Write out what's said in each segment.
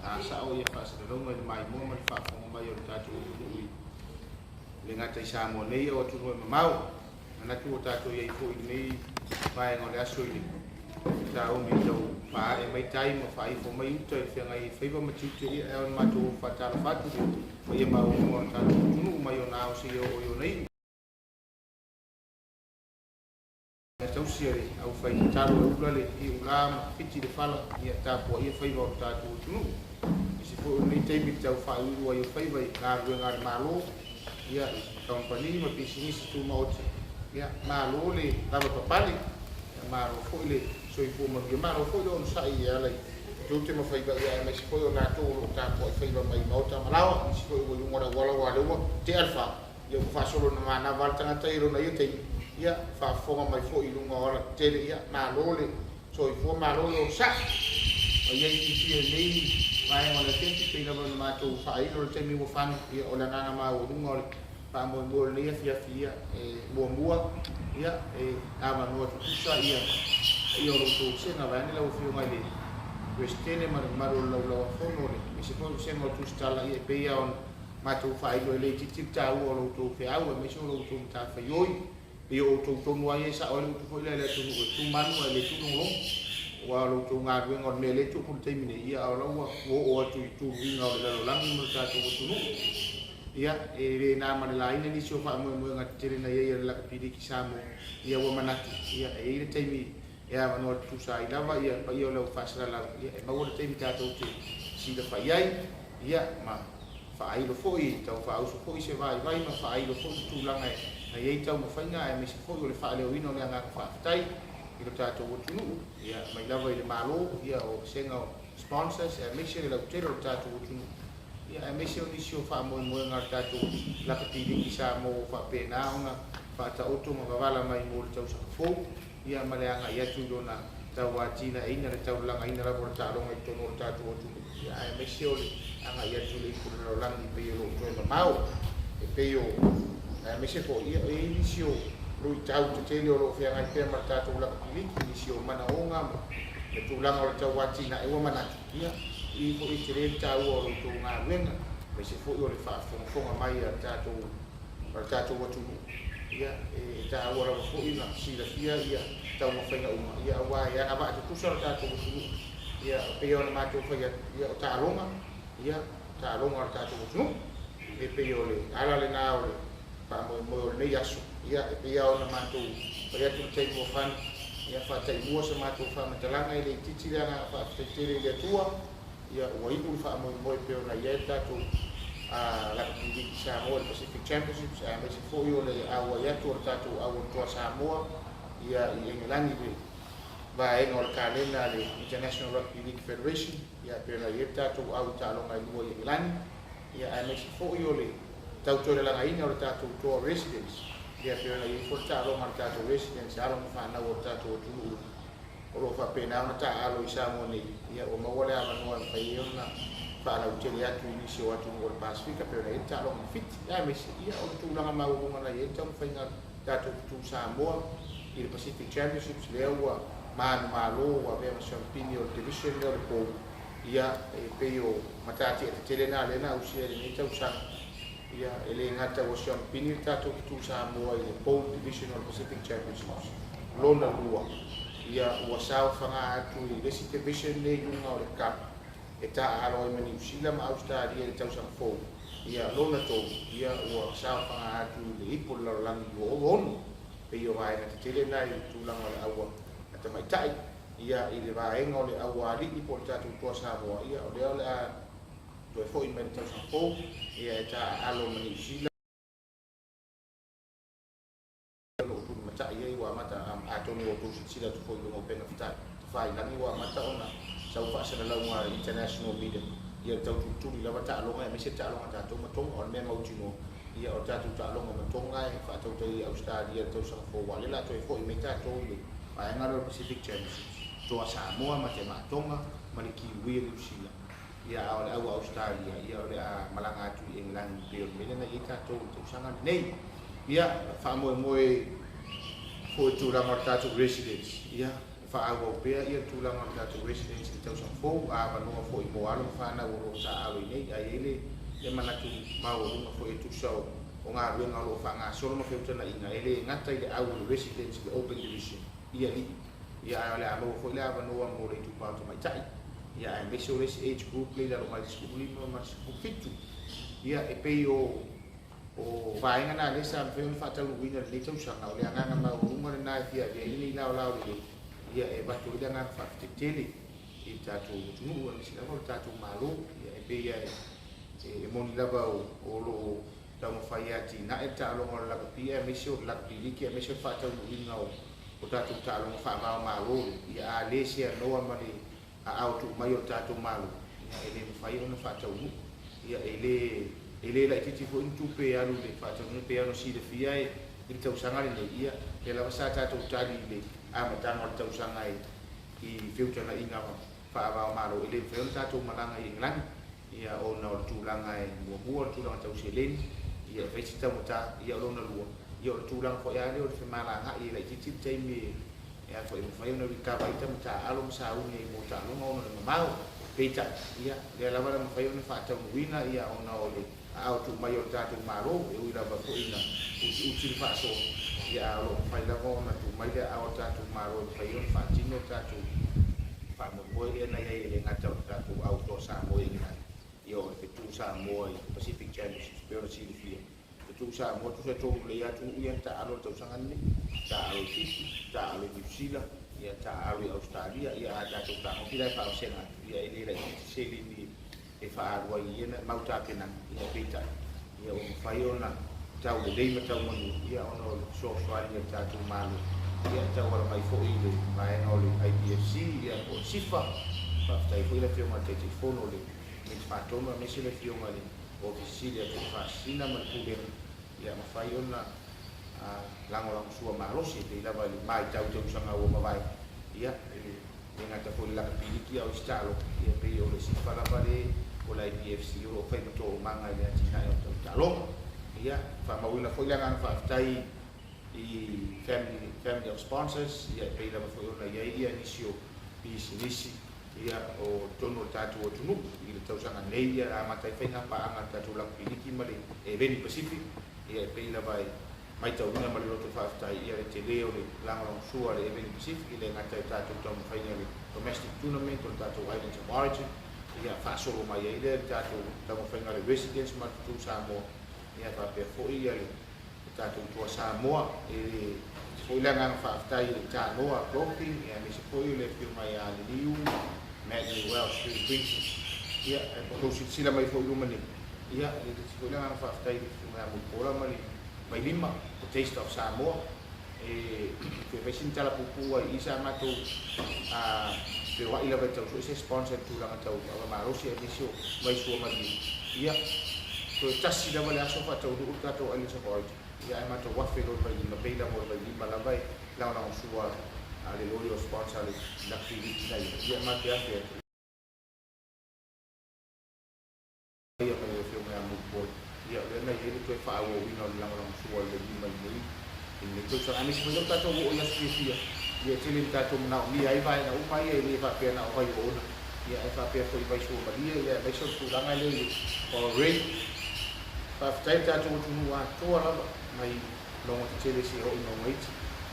Faasao faasalalauga i le maimoa ma le faafofoga mai o le tatou atunuu e le gata i Samoa nei, o atunuu e mamao. Manatu ua tatou i ai foi i lenei vaega o le aso i le sauni tau faaee mai tai ma faaifo mai uta i le feagai ai faiva ma tiute. Ia, e ao ona matou faatalofa atu i le paia maualuga o le tatou atunuu mai ona ao seia oo i ona iu. Tausi a le aufaitatalo e ula le iula ma fiti le fala, ia tapuaia faiva o le tatou atunuu. Aemaise foi o lenei taimi i le tau faaiuiu ai o faiva i galuega a le Malo, ia, kamupani ma pisinisi tumaoti. Ia, malo le lavapapale, ia, malo foi le soifua manuia, malo foi le onosai e ala i tiute ma faiva, ia, aemaise foi o latou o lo o tapuai faiva mai maota ma laoa, nisi foi ua i luga o le auala, aua o lea ua tea le 4, ia, ua faasolo ina manava lava le tagata i lona ia taimi, ia, faafofoga mai foi i luga o alatetele. Ia, malo le soifua, malo le onosai. Ma i ai fiafia i lenei vaega o le afiafi, pei lava ona matou faailo i le taimi ua fano. Ia, o le agaga maualuga o le faamoemoe o lenei afiafi, ia, e muamua, ia, e avanoa tutusa ia paia o lo outou vasega, vaeane lau Afioga i le Peresetene ma le mamalu o le Laulau-a-Fono, aemaise foi o vasega o Tusitala. Ia, e pei lava ona matou faailo, e le itiiti le taua o lo outou feau, aemaise o lo outou matafaioi. Pei o outou tonu lava ia e sao ai le upu foi lea a le atunuu, e tu manu ae le tu logologo, aua o lo outou galuega o le mea lea e tupu i le taimi nei, ia, a o la ua oo atu i tuluiga o le lalolagi ma le tatou atunuu. Ia, e le na ma le laina nisi o faamoemoega tetele na i ai a le Lakapi Liki Samoa. Ia, ua manatu, ia, e i ai le taimi e avanoa tutusa ai lava ia paia o le au faasalalau, ia, e maua le taimi tatou te silafai ai, ia, ma faailo foi, tau faauso foi se vaivai ma faailo foi le tulaga na i ai taumafaiga, aemaise foi o le faaleoina o le agaga faafetai i lo tatou atunuu, ia, mai lava i le Malo, ia, o vasega o sponsors, aemaise le lautele o le tatou atunuu, ia, aemaise o nisi o faamoemoega a le tatou Lakapi Liki Samoa ua faapena ona faataoto ma vavala mai mo le tausaga fou, ia, ma le agai atu i lona tauatinaeina, le taulalagaina lava o le taaloga i totonu o le tatou atunuu, ia, aemaise o le agai atu i le ipu o le lalolagi pei o lo o toe mamao e pei o, aemaise foi, ia, e i ai nisi o luitau tetele o lo o feagai pea ma le tatou lakapi liki, nisi o manaoga ma le tulaga o le tauatinae. Ua manatu, ia, i foi tele le taua o lo outou galuega, aemaise foi o le faafogafoga mai a le tatou atunuu. Ia, e taua lava foi na silafia ia taumafaiga uma, ia, aua e agavaa tutusa le tatou atunuu. Ia, pei ona matou fai atu, ia, o taaloga, ia, taaloga o le tatou atunuu. E pei o le ala lena o le faamoemoe o lenei aso. Ia, e pei ona matou fai atu le taimi ua fano, ia, faataimua sa matou faamatalaga, e le itiiti le agaga faafetai tele i le Atua. Ia, ua iu le faamoemoe pei ona i ai le tatou Lakapi Liki Samoa i le Pacific Championships, aemaise foi o le auai atu o le tatou au o le Toa Samoa, ia, i Engelani, le vaega o le kalena a le International Rugby League Federation, ia, pei ona i ai le tatou au i taaloga e lua i Engelani, ia, aemaise foi o le tautoelalagaina o le tatou Toa Residence, ia, pei ona i ai foi le taaloga a le tatou Residence, alo ma fanau o le tatou atunuu o lo o faapena ona taaalo i Samoa nei. Ia, ua maua le avanoa e mafai ai ona faalautele atu i nisi o atunuu o le Pasefika, pei ona i ai le taaloga ma Fiti, aemaise, ia, o le tulaga maualuga na i ai le taumafaiga a le tatou Fetu Samoa i le Pacific Championships, lea ua manumalo, ua avea ma siamupini o le division lea o le pou. Ia, e pei o matatia tetele na lea na ausia i lenei tausaga. Ia, e le gata ua siamupini le tatou Fetu Samoa i le Bowl Division o le Pacific Championships lona lua, ia, ua saofaga atu i le isi division lea i luga o le cup e taaalo ai ma Niu Sila ma Australia i le tausaga fou. Ia, lona tolu, ia, ua saofaga atu i le ipu o le lalolagi 26. Pei o vaega tetele na i le tulaga o le aua a tamaitai. Ia, i le vaega o le aua alii po o le tatou Toa Samoa, ia, o lea o le a toe foi mai le tausaga fou, ia, e taaalo ma Niu Sila o lo o tulimatai ai. Ua amata, atonu ua outou silasila atu foi i luga o upega tafailagi, ua amata ona sau faasalalauga a international media, ia, le tautulituli lava taaloga, aemaise taaloga a tatou ma Toga. O le mea mautinoa, ia, o le tatou taaloga ma Toga e faatautai i Australia i le tausaga fou, aua o lea o le a toe foi mai tatou i le vaega lea o le Pacific Championships, Toa Samoa ma te Tonga ma le Kiwi o Niu Sila. Ia, a o le au Australia, ia, o le a malaga atu i Engelani, pei o le mea lea na i ai tatou i le tausaga lenei. Ia, faamoemoe foi tulaga o le tatou residence, ia. faaauau pea le tulaga o le tatou residence i le tausaga fou, a avanoa foi mo alo ma fanau o lo o taaalo i inei. Ae i ai le manatu maualuga foi e tusa o galuega o lo o faagasolo ma feutagaiga, e le gata i le au o le residence i le open division i alii, ae o le a maua foi le avanoa mo le itupa o tamaitai, aemaise o le isi age group lea i lalo mai le 15 ma le 17. E pei o vaega na lea sa mafai ona faataunuuina i lenei tausaga. O le agaga maualuga lena e fia avea ai lenei laolao lelei, e avatu ai le agaga faafetai tele i le tatou atunuu aemaise lava o le tatou Malo. E pei e moni lava o lo o taumafai e atinae le taaloga o le lakapi, aemaise o le lakapi liki, aemaise o le faataunuuina o tatou taaloga faava-o-Malo. A le seanoa ma le aao tuu mai o le tatou Malo, e le mafai ona faataunuu. E le laitiiti foi ni tupe e alu i le faataunuuina, pei ona silafia i le tausaga lenei, lea lava sa tatou tali i le amataga o le tausaga i feutagaiga faava-o-Malo, e le mafai ona tatou malaga i Engelani, ona o le tulaga e muamua, o le tulaga tau seleni, e fai si taugata, o lona lua, o le tulaga foi lava lea o le femalagaai, e laitiiti le taimi e mafai ona recover ai tamatāalo alo ma sauni ai mo taaloga ona o le mamao. Peitai, lea lava na mafai ona faataunuuina, ona o le aao tuu mai o le tatou Malo, e ui lava foi ina utiuti le faasoa, ae o lo o mafai lava ona tuu mai le aao o le tatou Malo e mafai ona faatino le tatou faamoemoe lea na i ai, e le gata o le tatou au toa Samoa i Engelani, o le fetu Samoa i Pacific Championships, pei ona silafia. Fetu Samoa tusa e 3 lelei atunuu ia na taaalo i le tausaga lenei, taaalo i Fiti, taaalo i Niu Sila, taaalo i Ausetalia. A tatou tagofi la e faavasega atu, e le laitiiti seleni e faaalu ai i ia mau tapenaga. Peitai, ua mafai ona tau lelei ma tau manu, ona o le fesoasoani a le tatou Malo, tauala mai foi i le vaega o le IPFC, po o le SIFA. Faafetai foi le afioga i le Taitaifono o le Komiti Faatonu, aemaise le afioga i le Ofisa Sili a Tuufaasisina ma le Pulega, mafai ona lagolagosua malosi e pei lava i le matau i tausaga ua mavae, e le gata foi i le lakapi liki a o isi taaloga, pei o le SIFA lava le o le IPFC o lo o fai ma toomaga i le atinae o tau taaloga. Faamauina foi le agaga faafetai i family of sponsors, e pei lava foi ona i ai nisi o pisinisi o totonu o le tatou atunuu i le tausaga nei, amata ai faiga paaga le tatou lakapi liki ma le Eveni Pacific. E pei lava e matauina ma le loto faafetai le tele o le lagolagosua a le Eveni Pacific, e le gata i tatou taumafaiga le domestic tournament o le tatou Islands of Origin, faasolo mai ai lea le tatou taumafaiga le residence ma le fetu Samoa, faapea foi le tatou toa Samoa. E foi le agaga faafetai i le Tanoa Clothing, aemaise foi o le afioga ia Liliu Madeline Welsh Free Princess. E po silasila mai foi i luma nei, e foi le agaga faafetai i le afioga ia Mulipola ma le Vailima, The Taste of Samoa. E fai sina tala puupuu ai i sa matou feoai lava e tau sue se sponsor i tulaga tau ava malosi aemaise o vaisua malie. Toe tasi lava le aso faataunuu le tatou Islands of Origin, ae matou afe loa i le Vailima, pei lava o le Vailima lava e lagolagosua a le loli o sponsor le lakapi liki na ia, matou afe atu ia mai le afioga ia Mulipola, o lea na i ai le toe faaauauina o le lagolagosua o le Vailima i lenei tausaga, aemaise foi o tatou oo i aso fiafia, e tele ina tatou manaomia ai vaega uma ia, e le faapea na o vai oona, ae faapea foi i vaisua malie, aemaise o le tulaga lea i le Powerade. Faafetai le tatou atunuu atoa lava mai mauga tetele seia oo i mauga iti,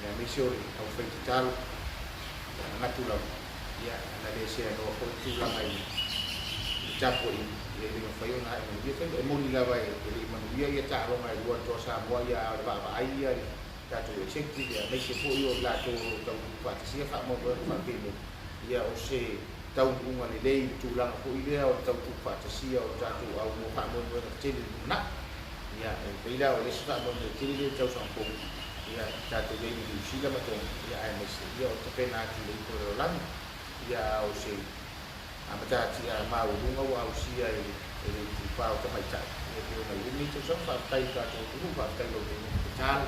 aemaise o le aufai tatalo, manatu lava ana le seanoa foi le tulaga i le tapuaiga, e le mafai ona ae manuia faiva. E moni lava e le i manuia ia taaloga e lua toa Samoa, a o le vaavaai ia le tatou executive, aemaise foi o latou o lo o tau faatasia faamoemoega faapenei, o se taunuuga lelei i le tulaga foi lea o le tau tuufaatasia o le tatou au mo faamoemoega tele i le lumanai. E pei la o le isi faamoemoe tele lea i le tausaga fou, tatou i ai i Niu Sila ma Tonga, aemaise o le tapena atu i le ipu o le lalolagi, a o se matatia maualuga ua ausia e le itupa o tamaitai e pei ona i ai lenei tausaga. Faafetai i le tatou atunuu, faafetai i la outou nofo tatalo,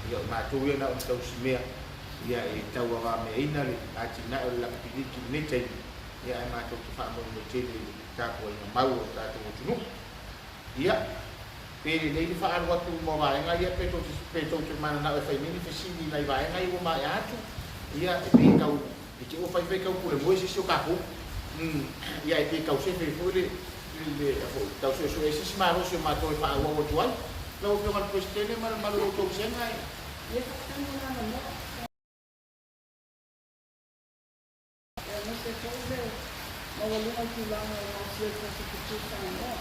o matou ia na ona tausimea e tauavameaina le atinae o le lakapi liki i lenei taimi, ae matou te faamoemoe tele i le tapuaiga mau o le tatou atunuu. Pe lelei le faaalu atu ma vaega ia, pe tou te mananao e fai mai ni fesili i nai vaega ia ua maea atu, e pei tau I te ua faifai taupule moe se isi o tatou. Ia e pe tau sefe ai foi le le foi tau suesue ai se isi malosi o matou e faaauau atu ai. Lau Afioga i le Peresetene ma le mamalu o la outou vasega e. Ia faafetai mo le avanoa. Aemaise foi le maualuga o tulaga ua asia i Pasefika i Samoa.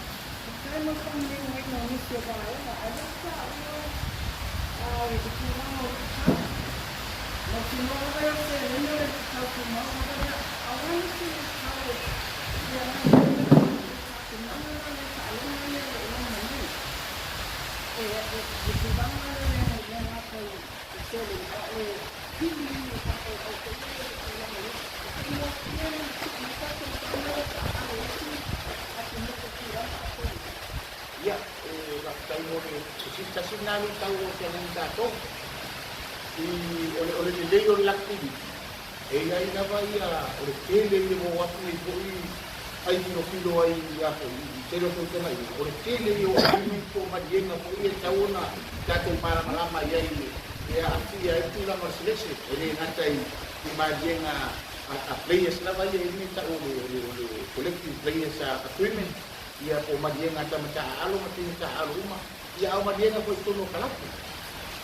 Faafetai mo le faamaninoina o nisi o vaega, ae lea ou te taua i le tulaga o le tatau. Mautinoa lava ia o seleni o le tatau tumau lava lea. A o a nisi luitau e feagai ai le tapenaga la le taaloga lea o lo o loma nei? E le tulaga lea e le gata i seleni a o le pili o tatou au paia i le tulaga i e faigofie ona tuu mai tatou fanau e taaalo i isi atunuu i tulaga faapena. Ia, e faafetai mo le fesili. Tasi lena luitau o feagai ma tatou, i, o le, o le lelei o le rugby league, e i ai lava ia, o le tele ia ua o atu nei foi ai filofilo ai ia foi i tele o tausaga i, o le tele ia o agreement po o maliega foi ia e tatau ona tatou malamalama i ai e aafia ai le tulaga o le selection. E le gata i maliega a players lava ia, e le tau o le collective players agreement, ia po o maliega a tama taaalo ma teine taaalo uma, ia a o maliega foi i totonu o kalapu.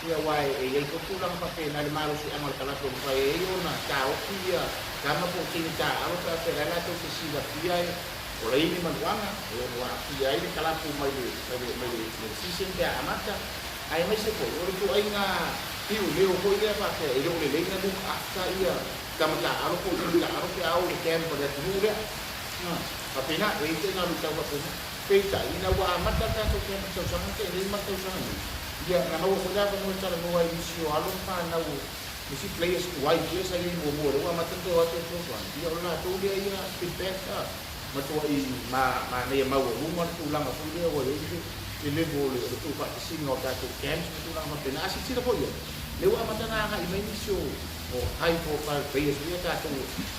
Ia aua e i ai foi tulaga faapena i le malosiaga o le kalapu e mafai ai ona taofi ia tama po o teine taaalo pe a feagai latou te silafia o la i ai ni manuaga e ono aafia ai le kalapu mai le season pe a amata. Aemaise foi o le ituaiga piu leo foi lea faapea e le o lelei na look after ia tama taaalo po o teine taaalo pe a o i le camp a le atunuu lea. Faapena, e i ai ituaiga luitau faapena. Peitai, ina ua amata le tatou camp i le tausaga na tea nei ma le tausaga nei, ia na maua foi le avanoa e talanoa ai i nisi o alo ma fanau, nisi players tuai foi lea sa i ai muamua lea ua amata ona toe o atu e fesoasoani, ia o le latou lea ia feedback matuai manaia maualuga le tulaga foi lea ua i ai le level o le tuufaatasiga o tatou camps ma tulaga faapena. A silasila foi i ai, lea ua amata ona agai mai nisi o high profile players foi ia tatou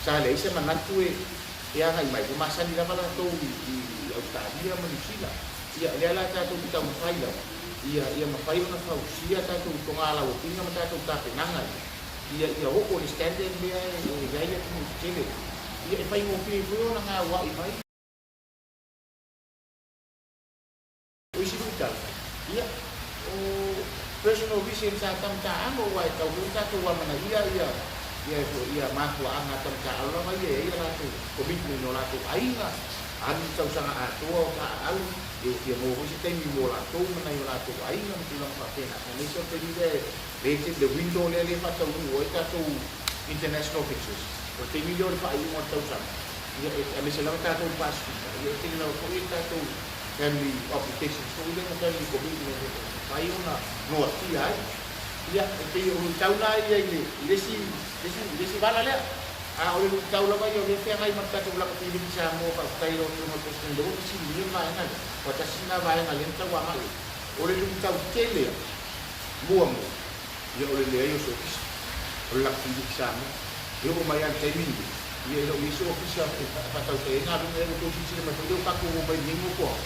sa leai se manatu e agai mai, ua masani lava latou i Ausetalia ma Niu Sila. Ia, lea la tatou te taumafai lava ia mafai ona fausia tatou togalauofiga ma tatou tapenaga ia, ia oo i le standard lea e i ai atunuu tetele. Ia, e faigofie ai foi ona gauai mai. O isi luitau, ia, o personal reasons a tama-taaalo, aua e tatau foi ona tatou amanaia ia, ia, ia mafuaaga a tama-taaalo lava ia e i ai a latou commitment i o latou aiga, alu i tausaga atoa o taaalo, ia ua fia maua foi se taimi mo latou ma nai o latou aiga ma tulaga faapena. Aemaise o le taimi lea e tele le window lea lea e faataunuu ai tatou international fixtures, o le taimi lea o le faaiuga o le tausaga, ia, aemaise lava tatou i le Pasefika, ia e tele lava foi tatou family obligations foi lea ma family commitment e mafai ona noatia ai. Ia, e pei o luitau la ia i le i le isi le isi le isi vala lea. A o le luitau lava ia o lea e feagai ma le tatou lakapiliki Samoa, faafetai i lau Afioga i le President lea ua fesiligia le vaega lea, aua tasi lena vaega lea na tau agai i ai. O le luitau tele lava, muamua, ia o le leai o se ofisa o le lakapiliki Samoa. E oo mai lava i le taimi lenei, ia e le o i ai se ofisa e faatautai ai galuega. Ia ua outou silasila mai foi lea ua tatou o mai i lenei nofoaga,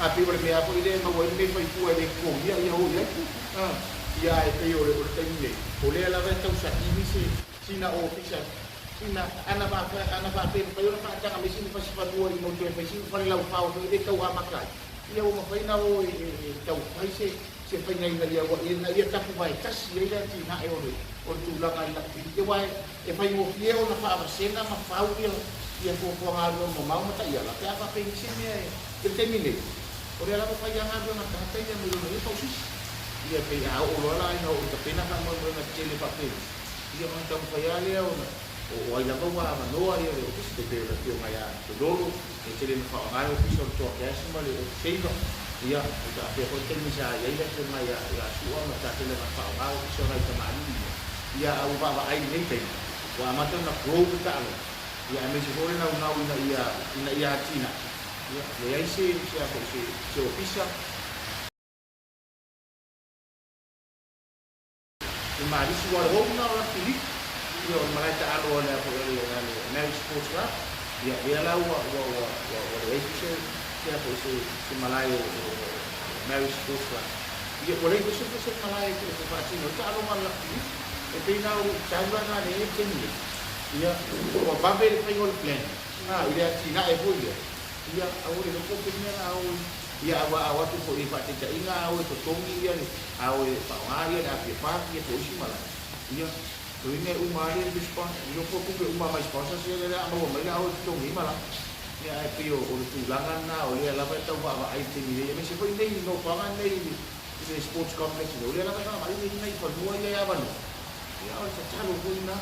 a pei o le mea lava foi lea e maua ai le mea e fai fua e le totogia ia o i ai. Ia ae pei o le taimi nei, o lea lava e tausaili se sina ofisa, sina ana ana faapea e mafai ona faataga mai sina fasifanua ina ua toe fai sina fale laufao foi lea e tau amata ai, ia ua mafai ona o e tau fai se se faiga ina ia ina ia tapuvae tasi ai le atinae o le o le tulaga i le lakapili. Aua e faigofie ona faavasega ma fau ia ia fuafuaga galuega mamao ma taiala pe a faapea i nisi mea e i le taimi nei, o lea lava fai a galuega tagata ia mai lona ia pausisi. Ia pei a oo loa la ina oo i tapena faamoemoega tetele faapena, ia ona taumafai lava lea ona o ai lava ua avanoa ia le ofisa, tai pei o le afioga ia Tololo, e tele ina faaaoga le ofisa o le Toa Cash ma le Auto Saver. Ia, e faapea foi le taimi sa i ai le afioga ia Sua ma sa tele ina faaaoga ofisa o nai tamalii ia. Ia, a ua vaavaai i lenei taimi, ua amata ona grow le taaloga, ia aemaise foi o le naunau ina ia atinae, ia, leai se se a foi se ofisa. E malisi ua le owner o Rugby League, ia o le malae taalo a le a foi a le Mary Sports Club, ia lea la ua leai foi se se a foi se malae o Mary Sports Club. Ia ua leai foi se malae e faatino ai taaloga a le rugby league. E pei la o luitau la na lea e i ai i le taimi nei. Ia, ua vave le faiga o le plan, a, i le atinae foi lea, ia, aua le iloa po o pehea la o e, ia, aua a o atu foi i faataitaiga a o e totogi ia le, a o e faaaoga ia le Apia Park ia po o isi malae, ia, o ina e uma lava le response, iloa po o tupe uma mai sponsors ia lea o le a maua mai la a o e totogi ai malae. Ia, ae pei o le tulaga lena o lea lava e tau vaavaai i le taimi nei, aemaise foi nei i nofoaga nei i le sports complex nei, o lea lava e vaavaai nei nai fanua ia e avanoa. Ia, o le tatalo foi lena,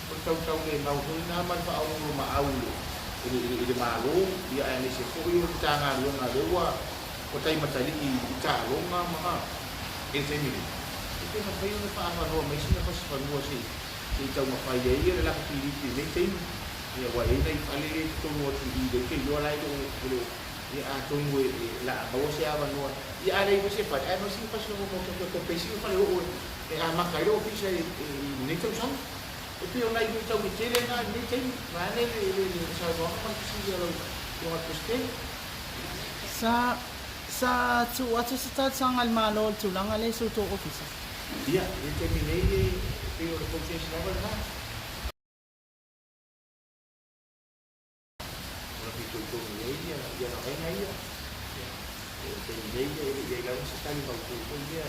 o le tautaulemau foi lena ma le faaoloolomaau i le, i le Malo, ia aemaise foi o le Matagaluega lea ua ua taimatalii i taaloga ma i le taimi nei, e pe mafai ona faaavanoa mai sina fasifanua se i se i taumafai ai ia le lakapiliki i lenei taimi. Ia aua e i ai nai fale lea i totonu atu i i lea ou te iloa la e le o e le o ia atonu e e la a maua se avanoa. Ia a leai foi se fale, ae maua sina fasifanua mo toe toe sina fale oo e E amata ai le ofisa i lenei tausaga. E pei o nai luitau tetele na i lenei taimi, vaeane le saunoaga ma le fesili a lau Afioga i le Peresetene. Sa, sa tuu atu se talosaga a le Malo i le tulaga lea i so outou ofisa? Ia, i le taimi nei e pei o le process lava lena. Ona fitoitonu i ai ia vaega ia. O le taimi nei e le i i ai lava se tali mautu foi lea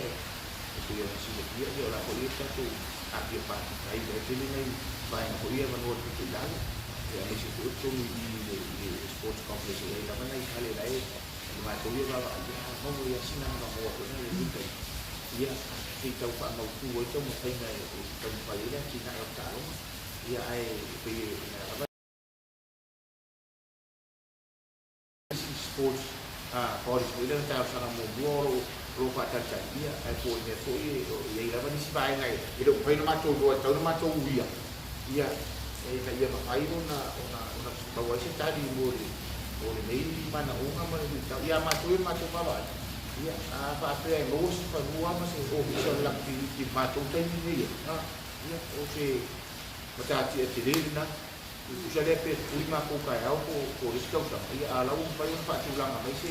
e pei ona silafia o la foi e i ai le tatou Apia Pati tai lea e tele nai vaega foi ia e avanoa i le pito i lalo aemaise foi o totonu i i le Sports Complex e i ai lava nai fale la e i matou ia vaavaai a maua ai lava sina avanoa foi lea i tai ia se i tau faamautu ai taumafaiga e taumafai ai le atinae o le taaloga ia ae pei e lava isi sports bodies foi lea na talosaga muamua o lo o faatalitali ia, ae po o le mea foi e i ai lava nisi vaega e le o mafai ona matou iloa e tatau ona matou uia ia ina ia mafai ona maua ai se tali mo lenei manaoga ma le luitau. Ia matou ia i le matou vaavaai, ia a faapea e maua se fanua ma se ofisa o le lakapiliki i le matou taimi lenei ia, o se matatia tele lena. Tusa lea pe pupui matou taeao po o le isi tausaga, ia a la ua mafai ona faatulaga mai se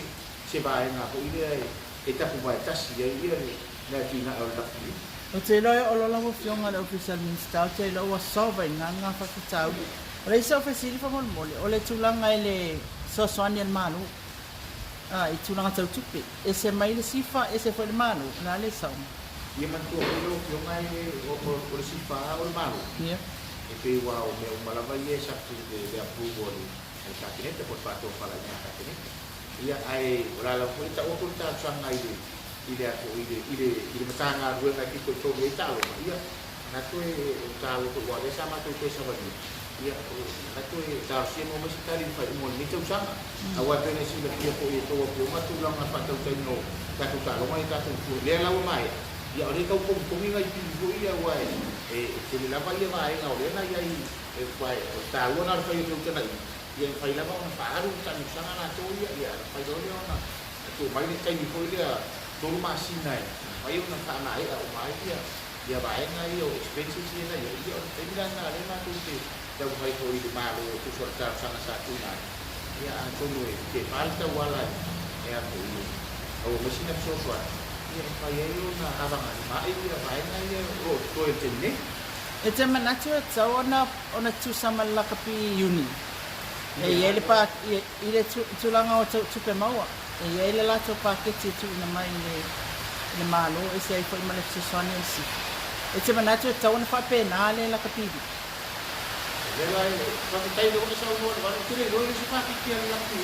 se vaega foi lea e tapuvae tasi ai ia le atinae o le lafili. Ou te iloa e olo lau Afioga i le Ofisa o le Minisita, ou te iloa ua solve ai lena faafitauli. O le isi au fesili faamolemole, o le tulaga i le fesoasoani a le Malo i tulaga tau tupe, ese mai le SIFA, ese foi le Malo, o le a le sao mai? Ia manatua foi lau Afioga o le SIFA o le Malo. Ia. E pei ua o mea uma lava ia e subject i le approval a le Kapeneta po o le faatofalaiga a le Kapeneta. Ia, ae o le a lava foi le taoto le talosaga i le i le a foi i le i le i le Matagaluega e fitoitonu ai taaloga, ia, manatu e o le taua foi aua o lea sa matou toe savalia, ia, manatu e talosia maua mai se tali i le faaiuga o lenei tausaga. Aua e pei ona e silafia foi e a outou afioga tulaga faatautaiga o tatou taaloga ia tatou lea la ua maea, Ia o lea e tau togitogi nai pili foi ia aua e tele lava ia vaega o lea na i ai aua o le taua na o le fai o le utanaiga, ia e mafai lava ona faaalu le taamilosaga latou ia, ia ona mafai loa lea ona tuu mai le taimi foi lea 3 masina e mafai ona faamaea uma ai ia vaega ia o expenses ia na i ai, ia o le taimi la lena lea matou te taumafai foi i le Malo e tusa o le talosaga sa tuuina atu, ia atonu e tepa le tauala e a foi e maua mai sina fesoasoani, ia e mafai ai ona avagalima ia vaega ia o lo o totoe i le taimi nei. E te manatu e tatau ona tusa ma le lakapi iuni e i ai le pa, i le tulaga o tupe maua, e i ai le latou paketi e tuuina mai i le Malo, e ese ai foi ma le fesoasoani a le SIFA. E te manatu e tatau ona faapena le lakapi iuni. Faafetai lea ua e saunoa i le vale, ou te le iloa e le o se paketi a le lakapi.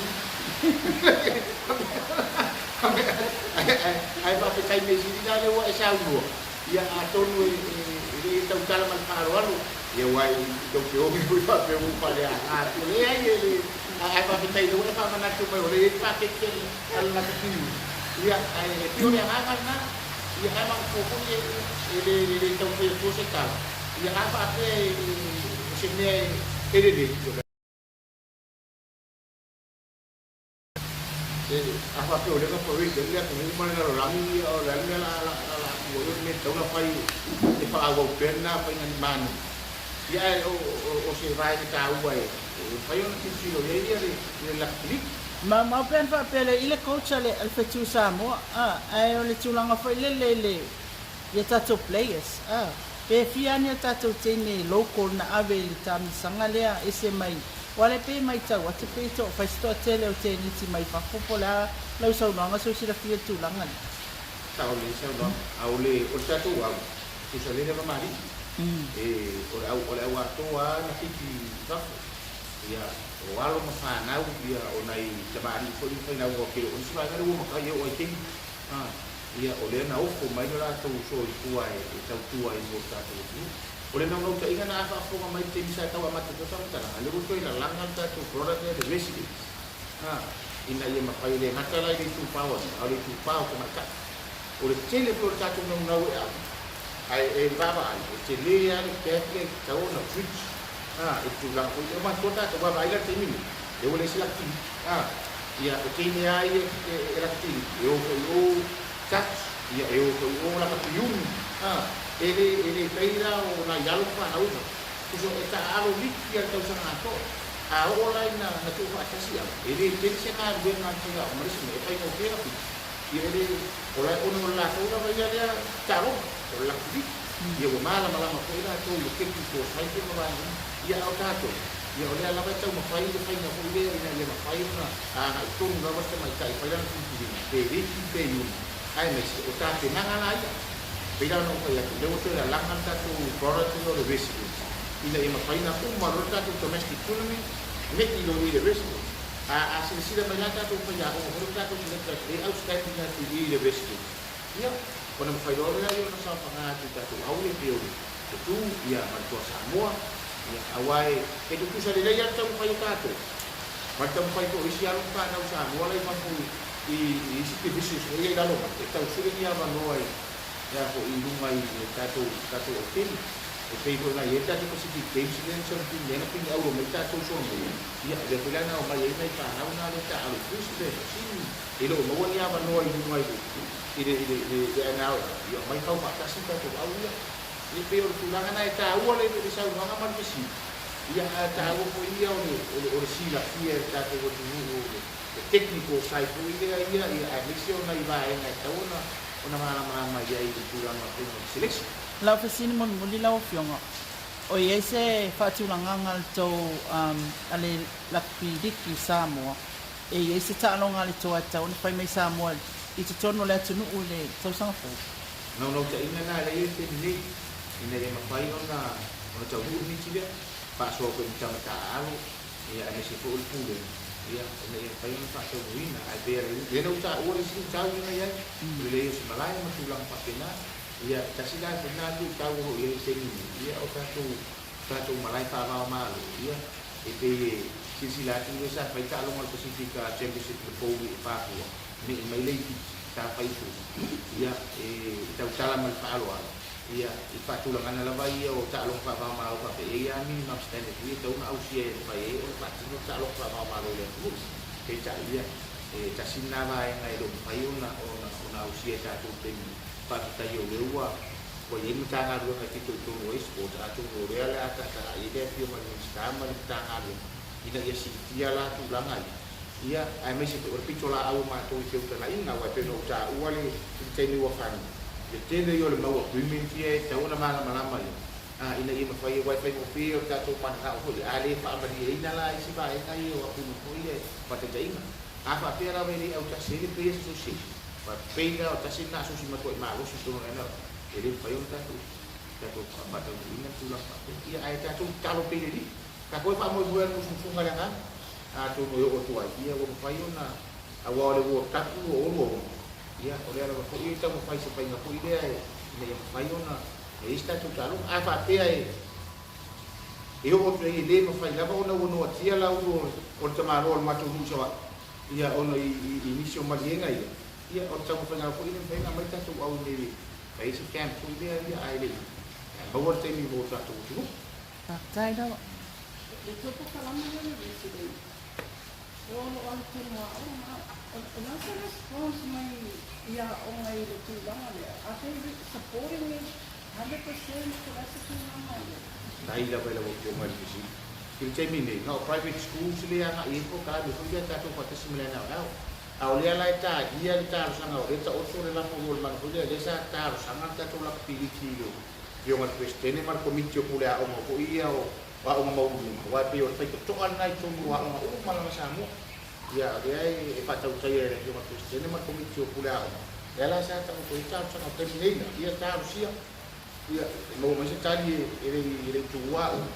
Ae faafetai mea sili la lea ua e saunoa, ia atonu e le tautala ma le faaaloalo, ia aua e tou te ofi foi faapea ua ou faaleaga atu. Leai e le, ae faafetai lea ua e faamanatu mai o lea e i ai le paketi a le lakapi. Ia ae pei o le agaga lena, ia ae manatua foi e le tau fai atua se tala. Ia a faapea o se mea e lelei, A faapea o lea na parade ai le atunuu ma le lalolagi, ia o le a le mea la a tuu ai o le mea e tatau ona fai e faaauau pea lena faiga ni manu. Ia ae o se vaega taua e mafai ona tilotilo i ai le Lakapiliki. Maumau pe ana faapea le i le coach a le Fetu Samoa a, ae o le tulaga foi lele i le i a tatou players a. Pe fia ni o tatou teine local na ave i le taamilosaga lea ese mai aua lea pei e maitau atu pei to fai se toatele o teniti mai fafo po o le a lau saunoaga se i silafia le tulaga lea. Sao lelei saunoaga, a o le o le tatou au, tusa lelei lava ma alii, e o le au o le au atoa lava na fiki i fafo, ia o alo ma fanau, ia o nai tamalii foi ma failauga o kele o nisi vaega lea ua matai e oo ai i taimi, a. Ia, o lea na ofo mai lo latou soifua e tautua ai mo le tatou atunuu. O le naunautaiga na a faafofoga mai i le taimi sa tau amata atu ai faamatalaga, lea ua toe lalaga le tatou product lea, le residence, a, ina ia mafai, e le gata la i le itupa o alii, a o le itupa o tamaitai. O le tele foi o le tatou naunau e ave, ae e vaavaai, e tele lava le gap lea e tatau ona bridge, a, i le tulaga foi lea. Ua manatua tatou, vaavaai la i le taimi nei, lea ua leai se laktiliki, a. Ia, o teine lava ia e lakapiliki, e o foi i o Dutch, ia, e o foi i o lakapiuni, a, e le, e le pei la o nai alo ma fanau i fafo. Tusa e taaalo liki lava i le tausaga atoa. A oo la ina na tuufaatasi au, e le tele se galuega a le faiaoga ma le isi mea, e faigofie na pili. Ia, e le, o la, ona o le latou lava ia lea taaloga, o le lakapiliki. Ia, ua malamalama foi latou i le kepi foresight ma vaega uma. Ia, a o tatou, Ia, o lea lava e taumafai le faiga foi lea ina ia mafai ona agai tonu lava le tamaitai e fai lana filifiliga, pe Liki pe Iuni, aemaise o tapenaga la ia. Pei la ona ou fai atu, o lea ua toe lalaga le tatou product lea o le residence ina ia mafai ona uma loa le tatou domestic tournament, me'i loa i le residence. A a silasila mai la tatou faiaoga foi lea ma tatou selectors e outstanding atu i i le residence, ia, ona mafai loa lea ona saofaga atu i tatou au ia pei o le Fetu, ia, ma le Toa Samoa. Ia, aua e, e tutusa lelei lava le taumafai o tatou, ma le taumafai foi o isi alo ma fanau Samoa la i fafo i, i, i isi divisions foi ia i lalo mai, e tau sue ni avanoa i, ia foi i luga i le tatou, tatou aupeni. E pei foi ona i ai le tatou Pacific Games lea na 17 lea na pini auro mai tatou solomua, ia, lea foi la na omai ai nai fanau na lea taaalo i Brisbane, o Sydney, e le o maua ni avanoa i luga i le, i le, i le, i le NRL, ia omai fau faatasi tatou au ia. E pei o le tulaga lena e taua le le saunoaga ma le fesili, ia ae taua foi ia o le o le o le silafia e le tatou atunuu o le le technical side foi lea ia ia aemaise o nai vaega e tatau ona ona malamalama i ai i le tulaga o le faiga o le selection. Lau fesili mulimuli lau Afioga, o i ai se faatulagaga a le tou a le Lakapi Liki i Samoa e i ai se taaloga a le toa e tatau ona fai mai Samoa i totonu o le atunuu i le tausaga fou? Naunautaiga na lea i le taimi nei, ina ia mafai ona ona taunuu le miti lea, faasoa foi i matata alo, ia aemaise foi o le pulega, ia, ina ia mafai ona faataunuuina. Ae pei o lea na ou taua le isi luitau lea na i ai, o le leai o se malae ma tulaga faapena. Ia, tasi la lena luitau o lo o i ai i le taimi nei, ia o tatou tatou malae faava-o-Malo, ia, e pei e silasila atu lea sa fai taaloga o le Pacific Championship i le pou i Papua, me'i mai le Ipiti sa fai foi, ia, e tautala ma le faaaloalo, ia, i faatulagaga lava ia o taaloga faava-o-Malo faapea, e i ai lava minimum standard foi ia e tatau ona ausia e mafai ai ona faatino taaloga faava-o-Malo i le atunuu. Peitai, ia, e tasi lena vaega e le o mafai ona, ona, ona ausia e tatou i le taimi nei. Faafetai o lea ua, ua i ai le Matagaluega e fitoitonu ai sport, atonu o lea o le a taataai ai le Afioga i le Minisita ma le Matagaluega ina ia siitia la tulaga ia. Ia, aemaise foi o le pitolaau o matou i feutagaiga, aua e pei ona ou taua le i le taimi ua fano, le tele ia o le mau agreement ia e tatau ona malamalama i ai, a, ina ia mafai, aua e faigofie o le tatou mananao foi, a le faamalieina la isi vaega ia o agreement foi ia e faataitaiga. A faapea lava e le autasi ai le Players Association, aua e pei la o tasi lena asosi matuai malosi i totonu o le NRL, e le mafai ona tatou tatou faataunuuina le tulaga faapea. Ia, ae tatou tatalo pea i le Alii. Tatou e faamoemoe lava i le musumusuga a le Agaga. Atonu e oo atu ai, ia ua mafai ona, aua o le World Cup 2026, ia o lea lava foi e taumafai se faiga foi lea ina ia mafai ona i ai se tatou taaloga. A faapea e e oo atu ai e le mafai lava ona ua noatia la ulu o le tamaloa o le matou nuu i Savaii, ia ona i i nisi o maliega ia, ia o le taumafaiga lava foi lea e mafai ona aumai tatou au i inei e fai ai se camp foi lea ia ae le i maua le taimi mo le tatou atunuu. Faafetai lava. Le tou polokalame lea o le resident, o lo o alu tonu aoga, o le a se response mai i aoga i le tulaga lea? Are they supporting it 100% po o le a se tulaga o le. Faafetai lava i lau Afioga i le fesili. I le taimi nei, na o private schools lea e agai i ai polokalame foi lea tatou faatasi ma le NRL. A o lea la e talia le talosaga, o lea e taoto le lafo o le mana foi lea, lea sa talosaga le tatou lakapiliki i le Afioga i le Peresetene ma le Komiti o Pule Aoga foi ia o Aoga Maualuluga, aua e pei o le faitotoa lena i totonu o aoga uma lava Samoa. Ia, o lea e faatautaia e le Afioga i le Peresetene ma le Komiti o Pule Aoga, lea la sa taoto ai le talosaga o le taimi nei la, ia talosia, ia, e maua mai se tali e le i tuua aoga.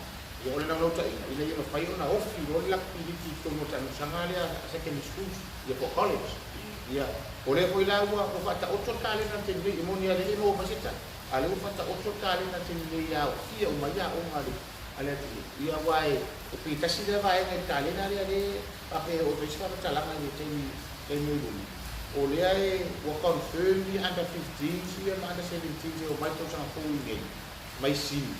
Ia, o le naunautaiga, ina ia mafai ona ofi loa le lakipiliki i totonu o le taamilosaga lea a secondary schools, ia po o college. Ia, o lea foi la ua faataoto le kalena i le taimi nei, e moni lava o lea e le i maua mai se tali, A o lea ua faataoto le kalena i le taimi nei ia aofia uma ai aoga a le atunuu. Ia aua e pei tasi lea vaega i le kalena lea lea e faapea e oo atu ai se faamatalaga i le taimi taimi o i luma. O lea e ua confirm ia under 15s ia ma under 17s e omai le tausaga fou i inei mai Sini.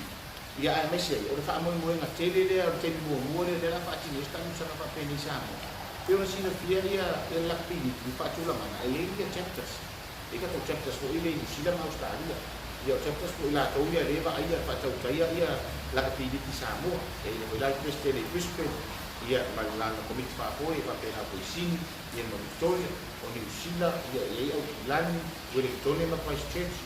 Ia aemaise ai o le faamoemoega tele lea o le taimi muamua lea lea o le a faatino ai se taamilosaga faapenei i Samoa. E pei ona silafia ia le Rugby League i faatulagaga e i ai ia chapters. E i ai tatou chapters foi lea i Niu Sila ma Ausetalia. Ia o chapters foi latou ia lea e vaaia e faatautaia ia lakapi liki i Samoa. E i ai foi la le Peresetene i Brisbane, ia ma lana komiti faafoe e faapena foi i Sini, ia ma Victoria. O Niu Sila, ia e i ai Aukilani, Wellingtone ma Christchurch.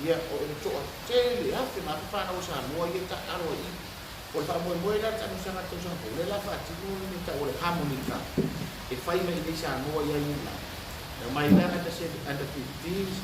Ia o le toatele afe ma afe fanau a Samoa ia e taaalo ai i i. O le faamoemoe la i le taamilosaga a le tausaga fou, lea la faatino le mea tau o le Harmony Cup e fai mai i inei Samoa i ai ina. E omai la under under 15s,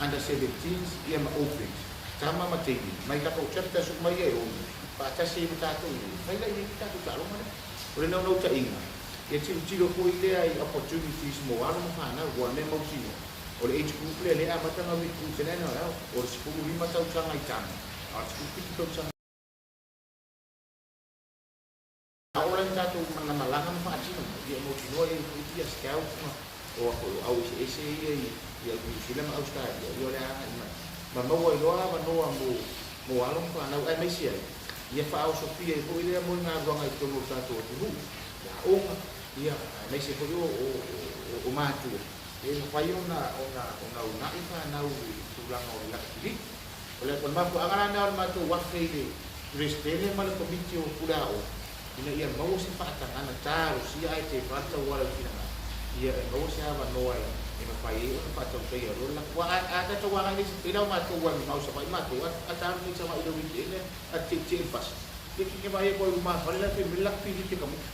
under 17s ia ma Opens, tama ma teine, mai tatou chapters uma ia e ono, faatasi ai ma tatou i inei, fai la i ai le tatou taaloga lea. O le naunautaiga, ia tilotilo foi lea i opportunities mo alo ma fanau, aua o le mea mautinoa, o le age group lea, lea e amata ona recruit e le NRL, o le 15 tausaga i tama, a o le 17 tausaga. A ola ni tatou malamalama ma faatino mai, ia e mautinoa i ai foi ia scout ma o a foi o au eseese ia i Niu Sila ma Ausetalia, ia o le a agai mai ma maua ai loa avanoa mo mo alo ma fanau aemaise ai ia faaosofia ai foi lea moegaluaga i totonu o le tatou atunuu, i aoga, ia aemaise foi o o o matua e mafai ona ona ona uunai fanau i tulaga o le lakipiliki. O le mafuaaga la lena o le matou afe i le Peresetene ma le Komiti o Pule Aoga ina ia maua se faatagaga talosia ae tefa le tauala i le finagalo, ia e maua se avanoa e mafai ai ona faatautaia loa le lako. Aua a tatou agai nei pei la o matou aua e mamao i Savaii matou, a ta alu nei i Savaii i le weekend a tietie i le pasi, ia ke vaai atu ai i luma fale la e fai mai le lako piliki e ka muta.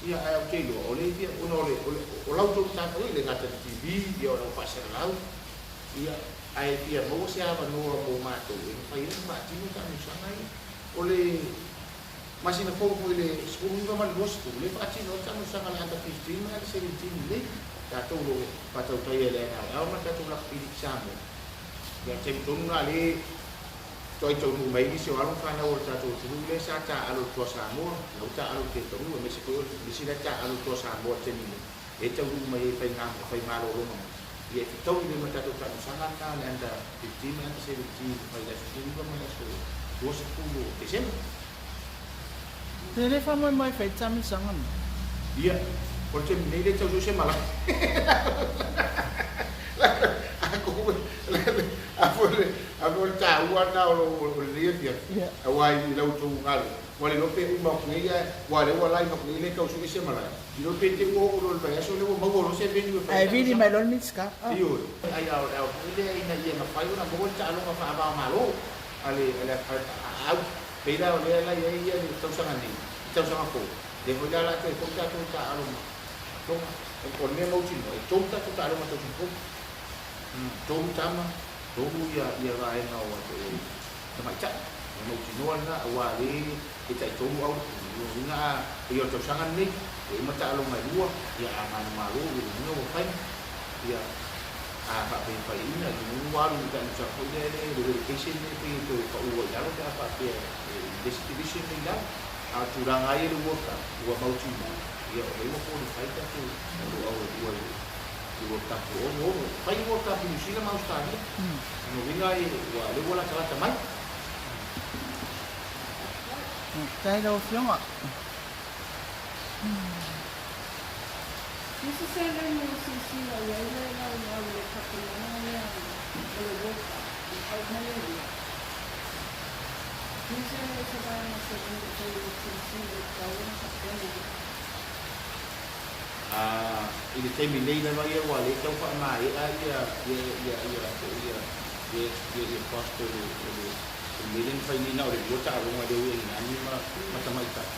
Ia ae ou te iloa o le fia ona o le o la outou matafaioi e le gata i le TV, ia o lau faasalalau, ia Ae fia maua se avanoa mo matou e mafai ai ona faatino taamilosaga ia. O le masina fou foi le 19 ma le 20, lea e faatino ai le taamilosaga a le Under 15 ma le Under 17 i inei. Tatou o lo o faatautaia e le NRL ma le tatou Rugby League Samoa. Ia o le taimi tonu lena lea faatoa taunuu mai ai nisi o alo ma fanau o le tatou atunuu lea sa taaalo i le Toa Samoa, la ua taaalo i le Tetaunuu aemaise foi o nisi la e taaalo i le Toa Samoa i le taimi nei. E taunuu mai ai faiga faimalologa mai, ia e fetaui lelei ma le tatou taamilosaga lena le under 15 ma le under 17 mai le aso 19 ma le aso 20 o Tesema. E le faamoemoe e fai le taamilosaga lena. Ia, o le taimi nei le tau sue se malaga. A foi o le taua lena o lenei afiafi, aua i la outou galuega, ua le iloa pe uma atu nei ae, aua o lea ua live atu nei le tau sue se malaga. Iloa pe te i ua oo loa i le vaiaso lea ua maua loa se venue e fai ai Ae vili mai loa le Minisita. Ioe. Ai a o le ao foi lea ina ia mafai ona maua le taaloga faava-o-Malo a le a au. Pei la o lea la i ai ia le tausaga nei, le tausaga fou, lea foi la o le a toe foi tatou i taaalo ma Tonga. O le mea mautinoa, e tolu tatou taaloga tausaga fou. Tolu tama, tolu ia ia vaega o tamaitai. E mautinoa lena aua o lea e taitolu au le uiga a pei o le tausaga lenei ua uma taaloga e lua ia a manumalo ia uiga ua fai ia a faapea e faiaina ia ua alu i le tausaga foi lea le relegation lea pei e toe pau ai i lalo pe a faapea e i le isi division lea i lalo. A o le tulaga lava ia i le World Cup ua mautinoa ia o lea ua qualify tatou au e lua i le World Cup 2026. Fai le World Cup i Niu Sila ma Ausetalia. Lona uiga ua lea ua latalata mai. Faafetai lau Afioga. I se seleni o silasila i ai le laulau i le tapenaga lea o le World Cup i tauga e lua. I se se vaega seleni o toe silasila i tau ona tapena. A i le taimi nei lava ia ua le tau faamaea ia ia ia ia ia ia ia cost o le o le O le mea lea na fai nei na o le lua taaloga lea ua i agiagi ma tamaitai.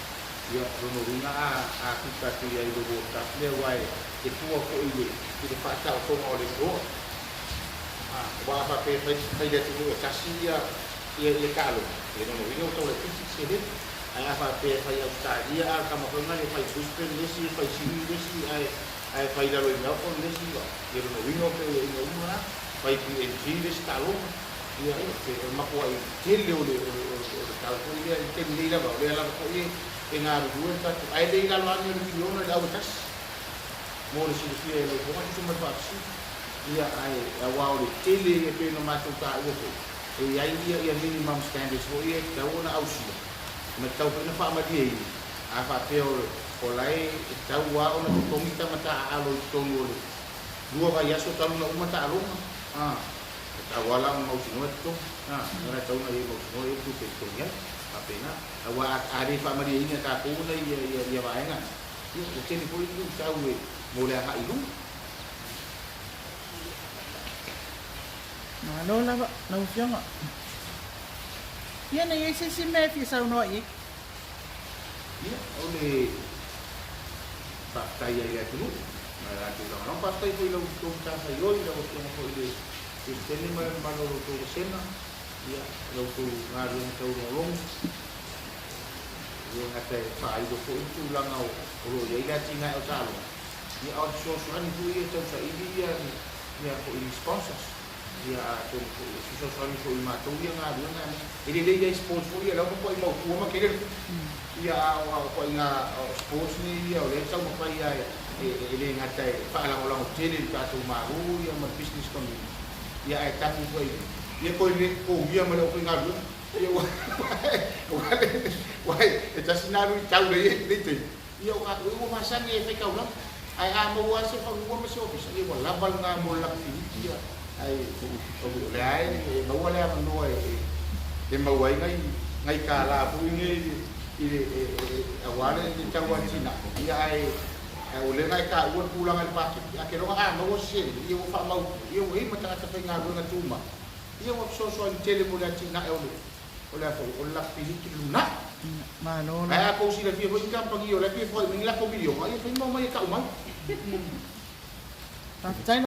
Ia, o lona uiga a a tuta atu i ai i le World Cup lea aua e fua foi i le i le faataotoga o le draw. A, aua a faapea e fai fai i le atunuu e tasi ia ia ia taaloga, ia lona uiga ua tau laitiiti le seleni. Ae a faapea e fai i Ausetalia a o le tama foi lena e fai i Brisbane le isi, e fai i Sydney le isi, ae ae fai i lalo i Melbourne le isi, ia lona uiga o feoiaiga uma na, fai i PNG le isi taaloga, ia e o le matuai tele o le o le o le tau foi lea i le taimi nei lava, o lea lava foi e e galulue le tatou, ae le i lalo ane o le miliona i le au e tasi, mo le silafia e lau Afioga e tusa ma le faafesili. Ia ae aua o le tele e pei ona matou taua foi, e i ai ia ia minimum standards foi ia e tatau ona ausia, ma e tatau foi ona faamalieina, a faapea o o la e tatau lava ona totogi tama taaalo i totonu o le lua vaiaso talu ona uma taaloga, a, e tatau lava la ona mautinoa e totogi, a, o la e tatau ona ia mautinoa e i ai le tupe e totogi ai, faapena. Aua a a le faamalieina e tatou ona ia ia ia vaega na, ia ua tele foi le luitau e mo le agai i luma. Malo lava lau Afioga. Ia na i ai se isi mea e fia saunoa i ai? Ia, o le faafetai ai i le atunuu ma le latou lagolago. Faafetai foi i la outou matafaioi, lau Afioga foi i le Peresetene ma le mamalu o la outou vasega, ia, la outou galuega taulogologo. E le gata e faailo foi le tulaga o lo o i ai le atinae o taaloga, ia, a o le fesoasoani foi ia e tausaili ia ni mea foi ni sponsors. Ia atonu foi e fesoasoani foi i matou ia galuega aemaise e lelei ai sports foi ia lea ua matuai mautu ma tele le tupe. Ia a o a o ituaiga sports nei ia o lea e taumafai lava e e le gata e faalagolago tele i le tatou Malo ia ma le business community ia ae tagi foi ia toe le totogia ma le aufaigaluega. Ia ua ua ua e tasi lena luitau lea e i ai i lenei taimi. Ia o tatou ua masani e fai taulaga, ae a maua lava se fanua ma se ofisa, ia ua lava lena mo le lakafiliti ia. Ae o lea e maua le avanoa e maua ai nai nai kālā foi nei i le aua le tau atinae, ia ae o lea na e taua le tulaga i le paketi, a ke loga a maua se seleni, ia ua faamautu, ia ua i ai ma tagata faigaluega tumau, ia ua fesoasoani tele mo le atinae o le O le a foi, o le lakapiliki le lumanai. Malo la. Ae a tou silafia foi ni kamupani o la e fia foai mai ni latou miliona, ia fai ma omai e tau mai. Faafetai.